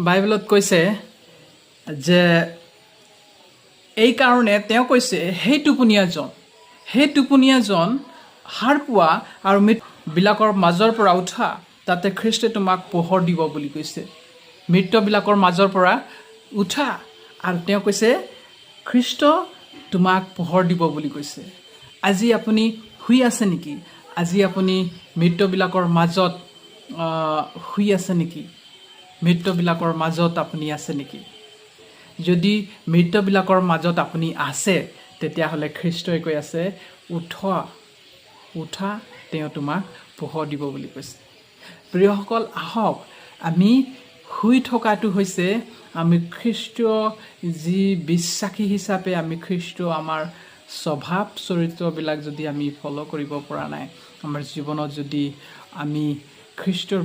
বাইবেলত কৈছে যে এইকাৰণে তেওঁ কৈছে, সেই টোপনীয়াজন, সেই টোপনীয়াজন, সাৰ পোৱা আৰু মৃতবিলাকৰ মাজৰ পৰা উঠা, তাতে খ্ৰীষ্টে তোমাক পোহৰ দিব বুলি কৈছে। মৃতবিলাকৰ মাজৰ পৰা উঠা আৰু তেওঁ কৈছে, খ্ৰীষ্ট তোমাক পোহৰ দিব বুলি কৈছে। আজি আপুনি শুই আছে নেকি? আজি আপুনি মৃতবিলাকৰ মাজত শুই আছে নেকি? মৃতবিলাকৰ মাজত আপুনি আছে নেকি? যদি মৃতবিলাকৰ মাজত আপুনি আছে, তেতিয়াহ'লে খ্ৰীষ্টই কৈ আছে, উঠা, উঠা, তেওঁ তোমাক পোহৰ দিব বুলি কৈছে। প্ৰিয়সকল, আহক, আমি শুই থকাটো হৈছে আমি খ্ৰীষ্টীয় যি বিশ্বাসী হিচাপে আমি খ্ৰীষ্ট আমাৰ স্বভাৱ চৰিত্ৰবিলাক যদি আমি ফ'ল' কৰিব পৰা নাই, আমাৰ জীৱনত যদি আমি খ্ৰীষ্টৰ